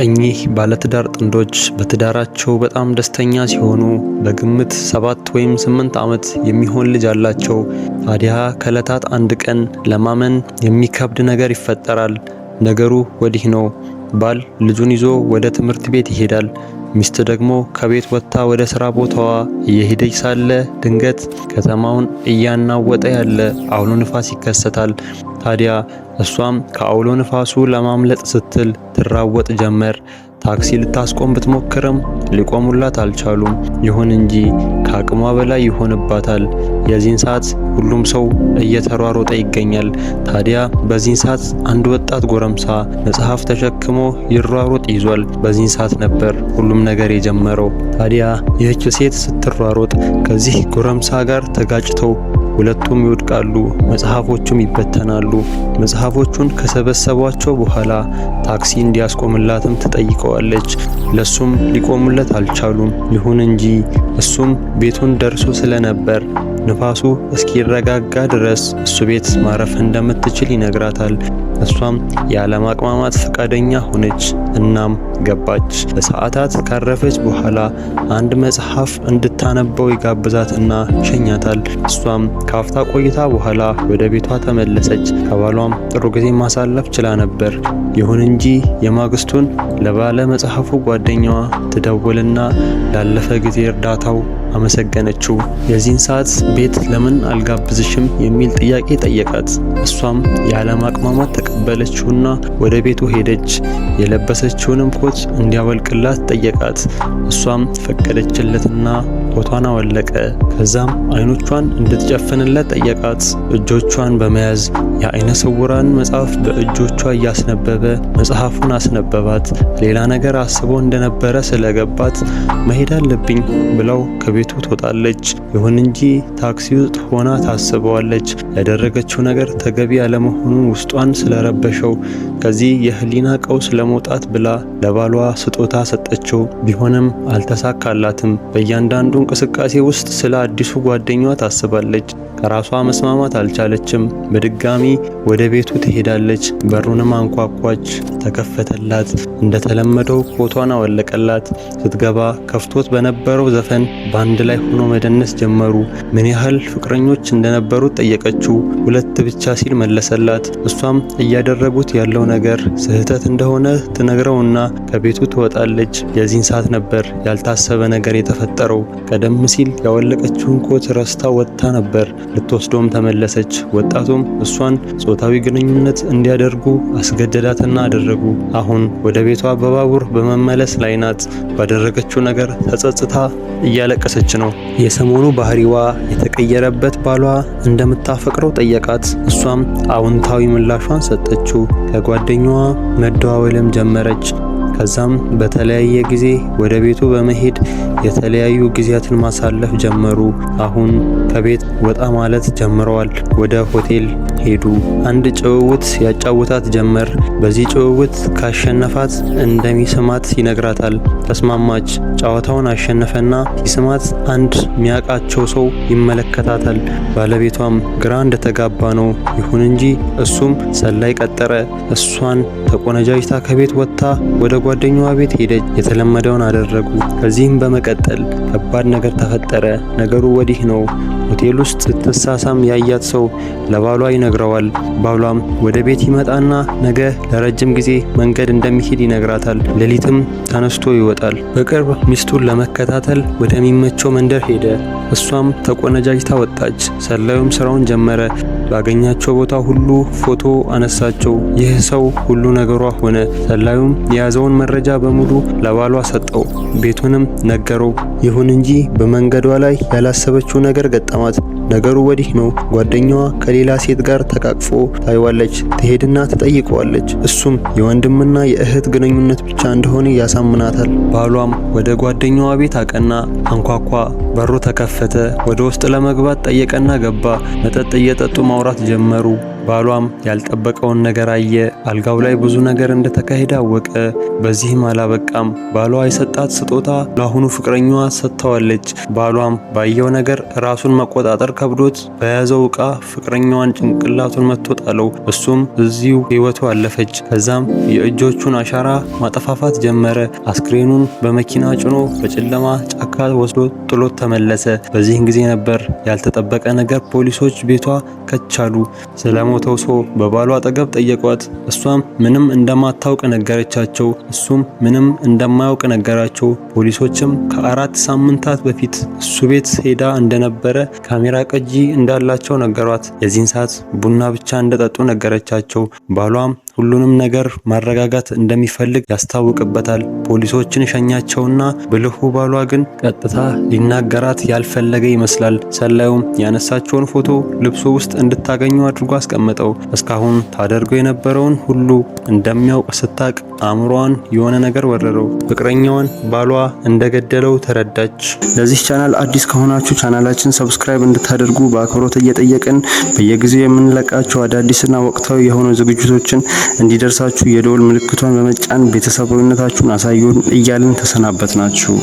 እኚህ ባለትዳር ጥንዶች በትዳራቸው በጣም ደስተኛ ሲሆኑ በግምት 7 ወይም 8 ዓመት የሚሆን ልጅ አላቸው። ታዲያ ከዕለታት አንድ ቀን ለማመን የሚከብድ ነገር ይፈጠራል። ነገሩ ወዲህ ነው። ባል ልጁን ይዞ ወደ ትምህርት ቤት ይሄዳል። ሚስት ደግሞ ከቤት ወጥታ ወደ ስራ ቦታዋ እየሄደች ሳለ ድንገት ከተማውን እያናወጠ ያለ አውሎ ንፋስ ይከሰታል። ታዲያ እሷም ከአውሎ ንፋሱ ለማምለጥ ስትል ትራወጥ ጀመር። ታክሲ ልታስቆም ብትሞክርም ሊቆሙላት አልቻሉም። ይሁን እንጂ ከአቅሟ በላይ ይሆንባታል። የዚህን ሰዓት ሁሉም ሰው እየተሯሮጠ ይገኛል። ታዲያ በዚህን ሰዓት አንድ ወጣት ጎረምሳ መጽሐፍ ተሸክሞ ይሯሮጥ ይዟል። በዚህን ሰዓት ነበር ሁሉም ነገር የጀመረው። ታዲያ ይህች ሴት ስትሯሮጥ ከዚህ ጎረምሳ ጋር ተጋጭተው ሁለቱም ይወድቃሉ፣ መጽሐፎቹም ይበተናሉ። መጽሐፎቹን ከሰበሰቧቸው በኋላ ታክሲ እንዲያስቆምላትም ትጠይቀዋለች። ለሱም ሊቆሙለት አልቻሉም። ይሁን እንጂ እሱም ቤቱን ደርሶ ስለነበር ንፋሱ እስኪረጋጋ ድረስ እሱ ቤት ማረፍ እንደምትችል ይነግራታል። እሷም ያለማቅማማት ፈቃደኛ ሆነች። እናም ገባች። ለሰዓታት ካረፈች በኋላ አንድ መጽሐፍ እንድታነበው ይጋብዛትና ይሸኛታል። እሷም ካፍታ ቆይታ በኋላ ወደ ቤቷ ተመለሰች። ከባሏም ጥሩ ጊዜ ማሳለፍ ችላ ነበር። ይሁን እንጂ የማግስቱን ለባለ መጽሐፉ ጓደኛዋ ትደውልና ላለፈ ጊዜ እርዳታው አመሰገነችው። የዚህን ሰዓት ቤት ለምን አልጋብዝሽም የሚል ጥያቄ ጠየቃት። እሷም ያለማቅማማት ተቀበለችውና ወደ ቤቱ ሄደች። የለበሰችውንም ኮት እንዲያወልቅላት ጠየቃት። እሷም ፈቀደችለትና ኮቷን አወለቀ። ከዛም አይኖቿን እንድትጨፍንለት ጠየቃት። እጆቿን በመያዝ የአይነ ስውራን መጽሐፍ በእጆቿ እያስነበበ መጽሐፉን አስነበባት። ሌላ ነገር አስቦ እንደነበረ ስለገባት መሄድ አለብኝ ብለው ከቤቱ ትወጣለች። ይሁን እንጂ ታክሲ ውስጥ ሆና ታስበዋለች። ያደረገችው ነገር ተገቢ ያለመሆኑን ውስጧን ስለረበሸው ከዚህ የህሊና ቀውስ ለመውጣት ብላ ለባሏ ስጦታ ሰጠችው። ቢሆንም አልተሳካላትም። በእያንዳንዱ እንቅስቃሴ ውስጥ ስለ አዲሱ ጓደኛዋ ታስባለች። ከራሷ መስማማት አልቻለችም። በድጋሚ ወደ ቤቱ ትሄዳለች። በሩንም አንኳኳች፣ ተከፈተላት። እንደተለመደው ኮቷን አወለቀላት። ስትገባ ከፍቶት በነበረው ዘፈን በአንድ ላይ ሆኖ መደነስ ጀመሩ። ምን ያህል ፍቅረኞች እንደነበሩት ጠየቀችው። 2 ብቻ ሲል መለሰላት። እሷም እያደረጉት ያለው ነገር ስህተት እንደሆነ ትነግረውና ከቤቱ ትወጣለች። የዚህን ሰዓት ነበር ያልታሰበ ነገር የተፈጠረው። ቀደም ሲል ያወለቀችውን ኮት ረስታ ወጥታ ነበር። ልትወስደውም ተመለሰች። ወጣቱም እሷን ጾታዊ ግንኙነት እንዲያደርጉ አስገደዳትና አደረጉ። አሁን ወደ ቤቷ በባቡር በመመለስ ላይ ናት። ባደረገችው ነገር ተጸጽታ እያለቀሰች ነው። የሰሞኑ ባህሪዋ የተቀየረበት ባሏ እንደምታፈቅረው ጠየቃት። እሷም አዎንታዊ ምላሿን ሰጠችው። ከጓደኛዋ መደዋወልም ጀመረች። ከዛም በተለያየ ጊዜ ወደ ቤቱ በመሄድ የተለያዩ ጊዜያትን ማሳለፍ ጀመሩ። አሁን ከቤት ወጣ ማለት ጀምረዋል። ወደ ሆቴል ሄዱ። አንድ ጭውውት ያጫውታት ጀመር። በዚህ ጭውውት ካሸነፋት እንደሚስማት ይነግራታል። ተስማማች። ጨዋታውን አሸነፈና ሲስማት አንድ ሚያውቃቸው ሰው ይመለከታታል። ባለቤቷም ግራ እንደተጋባ ነው። ይሁን እንጂ እሱም ሰላይ ቀጠረ። እሷን ተቆነጃጅታ ከቤት ወጥታ ወደ ጓደኛዋ ቤት ሄደች። የተለመደውን አደረጉ። ከዚህም በመቀጠል ከባድ ነገር ተፈጠረ። ነገሩ ወዲህ ነው። ሆቴል ውስጥ ስትሳሳም ያያት ሰው ለባሏ ይነግረዋል። ባሏም ወደ ቤት ይመጣና ነገ ለረጅም ጊዜ መንገድ እንደሚሄድ ይነግራታል። ሌሊትም ተነስቶ ይወጣል። በቅርብ ሚስቱን ለመከታተል ወደሚመቸው መንደር ሄደ። እሷም ተቆነጃጅታ ወጣች። ሰላዩም ስራውን ጀመረ። ባገኛቸው ቦታ ሁሉ ፎቶ አነሳቸው። ይህ ሰው ሁሉ ነገሯ ሆነ። ሰላዩም የያዘውን መረጃ በሙሉ ለባሏ ሰጠው፣ ቤቱንም ነገረው። ይሁን እንጂ በመንገዷ ላይ ያላሰበችው ነገር ገጠማት። ነገሩ ወዲህ ነው። ጓደኛዋ ከሌላ ሴት ጋር ተቃቅፎ ታይዋለች። ትሄድና ትጠይቀዋለች። እሱም የወንድምና የእህት ግንኙነት ብቻ እንደሆነ ያሳምናታል። ባሏም ወደ ጓደኛዋ ቤት አቀና። አንኳኳ። በሩ ተከፈተ። ወደ ውስጥ ለመግባት ጠየቀና ገባ። መጠጥ እየጠጡ ማውራት ጀመሩ። ባሏም ያልጠበቀውን ነገር አየ። አልጋው ላይ ብዙ ነገር እንደተካሄደ አወቀ። በዚህም አላበቃም። ባሏ የሰጣት ስጦታ ለአሁኑ ፍቅረኛዋ ሰጥተዋለች። ባሏም ባየው ነገር ራሱን መቆጣጠር ከብዶት በያዘው ዕቃ ፍቅረኛዋን ጭንቅላቱን መትቶ ጣለው። እሱም እዚሁ ህይወቱ አለፈች። ከዛም የእጆቹን አሻራ ማጠፋፋት ጀመረ። አስክሬኑን በመኪና ጭኖ በጨለማ ጫካ ወስዶ ጥሎት ተመለሰ። በዚህን ጊዜ ነበር ያልተጠበቀ ነገር። ፖሊሶች ቤቷ ከች አሉ። ስለሞተው ሰው በባሏ አጠገብ ጠየቋት። እሷም ምንም እንደማታውቅ ነገረቻቸው። እሱም ምንም እንደማያውቅ ነገራቸው። ፖሊሶችም ከ4 ሳምንታት በፊት እሱ ቤት ሄዳ እንደነበረ ካሜራ ቅጂ እንዳላቸው ነገሯት። የዚህን ሰዓት ቡና ብቻ እንደጠጡ ነገረቻቸው። ባሏም ሁሉንም ነገር ማረጋጋት እንደሚፈልግ ያስታውቅበታል። ፖሊሶችን ሸኛቸውና ብልሁ ባሏ ግን ቀጥታ ሊናገራት ያልፈለገ ይመስላል። ሰላዩም ያነሳቸውን ፎቶ ልብሱ ውስጥ እንድታገኘው አድርጎ አስቀመጠው። እስካሁን ታደርገው የነበረውን ሁሉ እንደሚያውቅ ስታቅ አእምሯን የሆነ ነገር ወረረው። ፍቅረኛዋን ባሏ እንደገደለው ተረዳች። ለዚህ ቻናል አዲስ ከሆናችሁ ቻናላችን subscribe እንድታደርጉ በአክብሮት እየጠየቅን፣ በየጊዜው የምንለቃቸው አዳዲስና ወቅታዊ የሆኑ ዝግጅቶችን እንዲደርሳችሁ የደወል ምልክቷን በመጫን ቤተሰባዊነታችሁን አሳዩን እያልን ተሰናበትናችሁ።